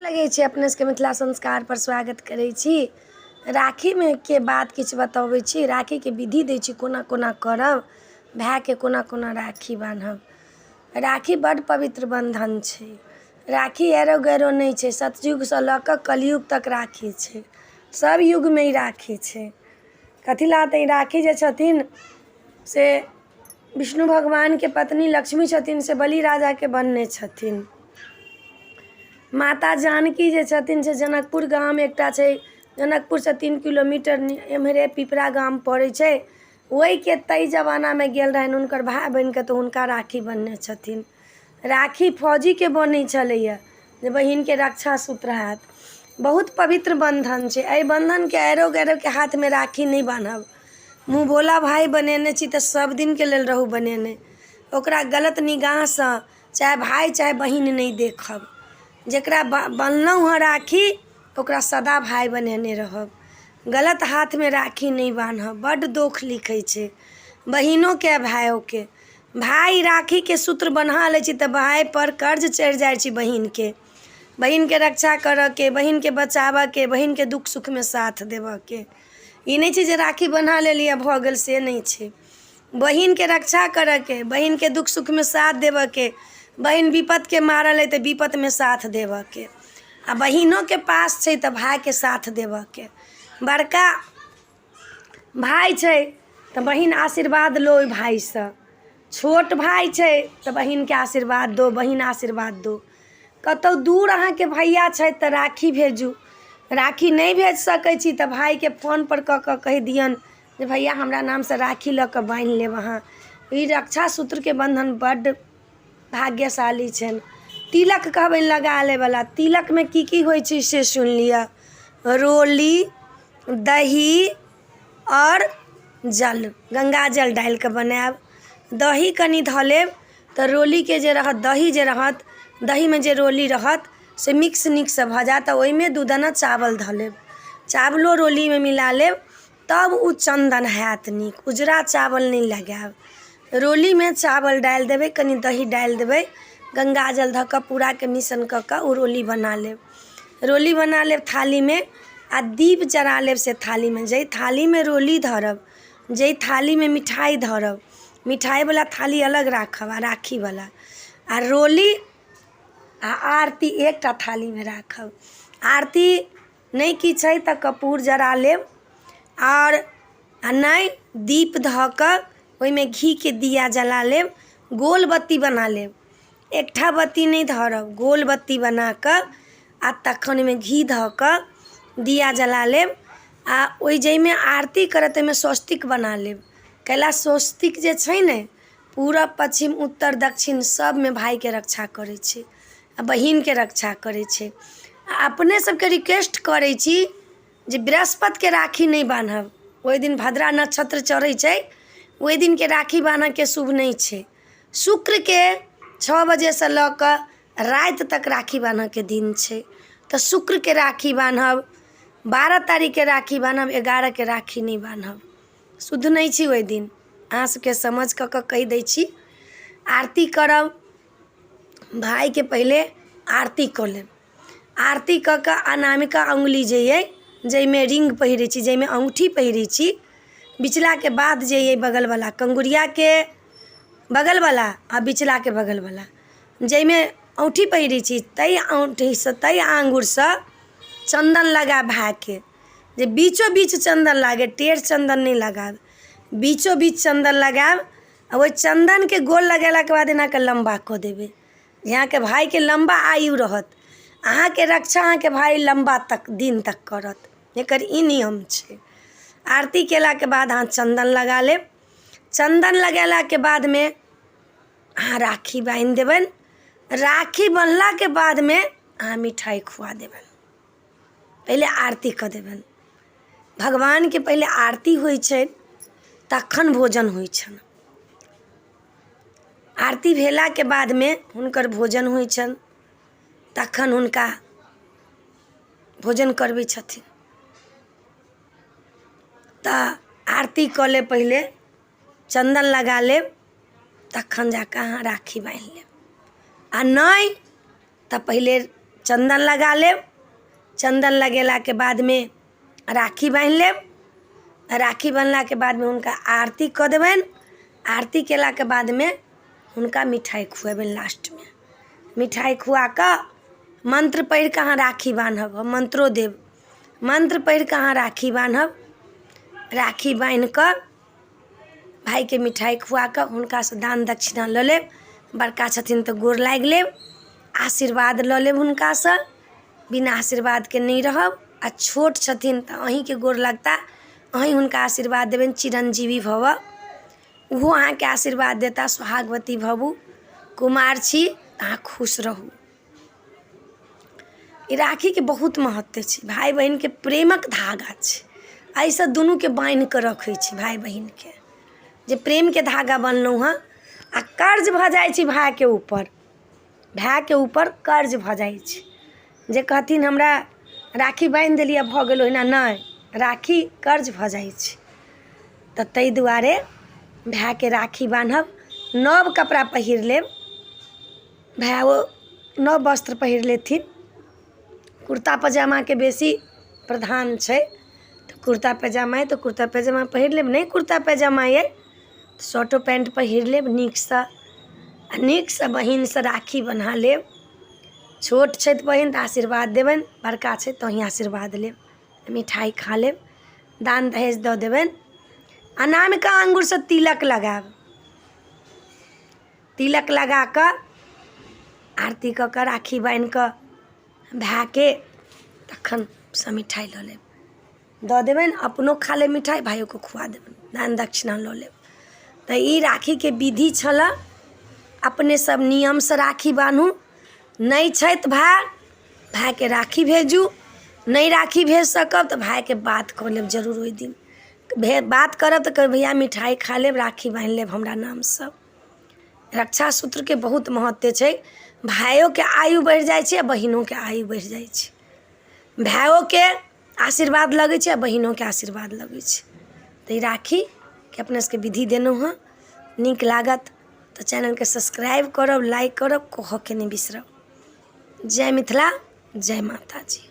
लगै छै अपने सबके मिथिला संस्कारपर स्वागत करै छी। राखीमे के बात किछु बतबै छी, राखीके विधि दै छी, कोना कोना करब, भायके कोना कोना राखी बान्हब। राखी बड्ड पवित्र बन्धन छै। राखी ऐरो गैरो नहि छै। सतयुगसँ लऽ कऽ कलयुग तक राखी छै। सब युगमे ई राखी छै। कथी लए तऽ ई राखी जे छथिन से विष्णु भगवानके पत्नी लक्ष्मी छथिन, से बलि राजाके बन्हने छथिन। माता जानकी जे छथिन से जनकपुर गाम एकटा छै, जनकपुरसँ 3 किलोमीटर एम्हरे पिपरा गाम पड़ै छै, ओहिके ताहि जमानामे गेल रहनि हुनकर भाय बनि कऽ, तऽ हुनका राखी बन्हने छथिन। राखी फौजीके बन्है छलैए जे बहिनके रक्षा सूत्र हैत। बहुत पवित्र बन्धन छै। एहि बन्धनके ऐरो गैरोके हाथमे राखी नहि बान्हब। मुँह बोला भाय बनेने छी तऽ सब दिनके लेल रहू बनेने। ओकरा गलत निगाहसँ चाहे भाय चाहे बहिन नहि देखब। जकरा बन्हलहुँ हँ राखी, ओकरा सदा भाय बनेने रहब। गलत हाथमे राखी नहि बान्हब, बड्ड दोख लिखै छै बहिनोके आ भायोके। भाय राखीके सूत्र बन्हा लै छै तऽ भायपर कर्ज चढ़ि जाइ छै बहिनके, बहिनके रक्षा करऽके, बहिनके बचाबऽके, बहिनके दुःख सुखमे साथ देबऽके। ई नहि छै जे राखी बन्हा लेलियै भऽ गेल, से नहि छै। बहिनके रक्षा करऽके, बहिनके दुःख सुखमे साथ देबऽके, बहिन विपतके मारल अइ तऽ विपतमे साथ देबऽके, आ बहिनोके पास छै तऽ भायके साथ देबऽके। बड़का भाय छै तऽ बहिन आशीर्वाद लो ओहि भायसँ, छोट भाय छै तऽ बहिनके आशीर्वाद दो, बहिन आशीर्वाद दो। कतहु दूर अहाँके भैया छथि तऽ राखी भेजू। राखी नहि भेज सकै छी तऽ भायके फोनपर कऽ कऽ कहि दियौन जे भैया, हमरा नामसँ राखी लऽ कऽ बान्हि लेब अहाँ। ई रक्षा सूत्रके बन्धन बड्ड भाग्यशाली छनि। तिलक कहबनि लगा लैवला। तिलकमे की की होइ छै से सुनि लिअ। रोली, दही आओर जल, गङ्गाजल डालि कऽ बनायब। दही कनि धऽ लेब तऽ रोलीके जे रहत, दही जे रहत, दहीमे जे रोली रहत से मिक्स नीकसँ भऽ जायत। आ ओहिमे 2 दाना चावल धऽ लेब, चावलो रोलीमे मिला लेब, तब ओ चन्दन हैत नीक। उजरा चावल नहि लगायब। रोलीमे चावल डालि देबै, कनि दही डालि देबै, गङ्गाजल धऽ कऽ पूराके मिश्रण कऽ कऽ ओ रोली बना लेब। रोली बना लेब थालीमे आ दीप जरा लेब। से थालीमे, जाहि थालीमे रोली धरब, जाहि थालीमे मिठाइ धरब, मिठाइवला थाली अलग राखब आ राखीवला आ रोली आ आरती एकटा थालीमे राखब। आरती नहि किछु अइ तऽ कपूर जरा लेब, आओर आ नहि दीप धऽ कऽ ओहिमे घीके दिया जला लेब। गोल बत्ती बना लेब, एकठा बत्ती नहि धरब। गोल बत्ती बना कऽ आ तखन ओहिमे घी धऽ कऽ दिया जला लेब। आ ओहि जाहिमे आरती करत ताहिमे स्वस्तिक बना लेब। कैला स्वस्तिक जे छै ने, पूरब, पच्छिम, उत्तर, दक्षिण सभमे भायके रक्षा करै छै आ बहिनके रक्षा करै छै। आ अपने सबके रिक्वेस्ट करै छी जे बृहस्पतिके राखी नहि बान्हब। ओहि दिन भद्रा नक्षत्र चढ़ै छै, ओहि दिनके राखी बान्हऽके शुभ नहि छै। शुक्रके 6 बजेसँ लऽ कऽ राति तक राखी बान्हऽके दिन छै, तऽ शुक्रके राखी बान्हब, 12 तारीखके राखी बान्हब, 11के राखी नहि बान्हब, शुद्ध नहि छी ओहि दिन। अहाँ सबके समझ कऽ कऽ कहि दै छी। आरती करब भायके, पहिले आरती कऽ लेब। आरती कऽ कऽ अनामिका अङ्गुली जे अइ, जाहिमे रिंग पहिरै छी, जाहिमे अङ्गूठी पहिरै छी, बिचलाके बाद जे अइ बगलवला कंगुरियाके बगलवला आ बिचलाके बगलवला, जाहिमे औँठी पहिरै छी, ताहि औँठीसँ, ताहि आङ्गुरसँ चन्दन लगायब भायके, जे बीचो बीच चन्दन लागय, टेढ़ चन्दन नहि लगायब। बीचो बीच चन्दन लगायब आ ओहि चन्दनके गोल लगेलाके बाद एना कऽ लम्बा कऽ देबै, जे अहाँके भायके लम्बा आयु रहत, अहाँके रक्षा अहाँके भाय लम्बा तक दिन तक करत। एकर ई नियम छै। आरती कयलाके बाद अहाँ चन्दन लगा लेब। चन्दन लगेलाके बादमे अहाँ राखी बान्हि देबनि। राखी बन्हलाके बादमे अहाँ मिठाइ खुआ देबनि। पहिले आरती कऽ देबनि भगवानके, पहिले आरती होइ छै तखन भोजन होइ छनि। आरती भेलाके बादमे हुनकर भोजन होइ छनि, तखन हुनका भोजन करबै छथिन। तऽ आरती कऽ लेब पहिले, चन्दन लगा लेब, तखन जा कऽ अहाँ राखी बान्हि लेब। आ नहि तऽ पहिले चन्दन लगा लेब। चन्दन लगेलाके बादमे राखी बान्हि लेब। राखी बन्हलाके बादमे हुनका आरती कऽ देबनि। आरती केलाके बादमे हुनका मिठाइ खुएबनि। लास्टमे मिठाइ खुआ कऽ मन्त्र पढ़ि कऽ अहाँ राखी बान्हब। हम मन्त्रो देब। मन्त्र पढ़ि कऽ अहाँ राखी बान्हब। राखी बान्हि कऽ भायके मिठाइ खुआ कऽ हुनकासँ दान दक्षिणा लऽ लेब। बड़का छथिन तऽ गोर लागि लेब, आशीर्वाद लऽ लेब हुनकासँ। बिना आशीर्वादके नहि रहब। आ छोट छथिन तऽ अहीँके गोर लगता, अहीँ हुनका आशीर्वाद देबनि, चिरञ्जीवी भवऽ। ओहो अहाँके आशीर्वाद देता, सोहागवती भवू, कुमार छी, अहाँ खुश रहू। ई राखीके बहुत महत्व छै। भाय बहिनके प्रेमक धागा छै। एहिसँ दुनूके बान्हि कऽ रखै छै भाय बहिनके, जे प्रेमके धागा बन्हलहुँ हँ। आ कर्ज भऽ जाइ छै भायके ऊपर, भायके ऊपर कर्ज भऽ जाइ छै। जे कहथिन हमरा राखी बान्हि देलियै, भऽ गेल, ओहिना नहि, राखी कर्ज भऽ जाइ छै। तऽ ताहि दुआरे भायके राखी बान्हब, नव कपड़ा पहिर लेब। भाय ओ नव वस्त्र पहिर लेथिन। कुर्ता पजामाके बेसी प्रधान छै, तऽ कुर्ता पैजामा अइ तऽ कुर्ता पैजामा पहिर लेब। नहि कुर्ता पैजामा अइ तऽ शर्टो पैन्ट पहिर लेब नीकसँ, आ नीकसँ बहिनसँ राखी बन्हा लेब। छोट छथि बहिन तऽ आशीर्वाद देबनि, बड़का छथि तऽ अहीँ आशीर्वाद लेब, मिठाइ खा लेब, दान दहेज दऽ देबनि। अनामिका आङ्गुरसँ तिलक लगायब। तिलक लगा कऽ आरती कऽ कऽ राखी बान्हि कऽ भायके तखन से मिठाइ लऽ लेब, दऽ देबनि। अपनो खा लेब मिठाइ, भाइयोके खुआ देबनि, दान दक्षिणा लऽ लेब। तऽ ई राखीके विधि छलऽ। अपने सब नियमसँ राखी बान्हू। नहि छथि भाय, भायके राखी भेजू। नहि राखी भेज सकब तऽ भायके बात कऽ लेब जरूर। ओहि दिन बात करब तऽ कहबै, भैया मिठाइ खा लेब, राखी बान्हि लेब हमरा नामसँ। रक्षा सूत्रके बहुत महत्व छै। भाइयोके आयु बढ़ि जाइ छै आ बहिनोके आयु बढ़ि जाइ छै। भाइयोके आशीर्वाद लगै छै आ बहिनोके आशीर्वाद लगै छै। तऽ ई राखीके अपना सबके विधि देलहुँ हँ। नीक लागत तऽ चैनलके सब्सक्राइब करब, लाइक करब, कहऽके नहि बिसरब। जय मिथिला, जय माताजी।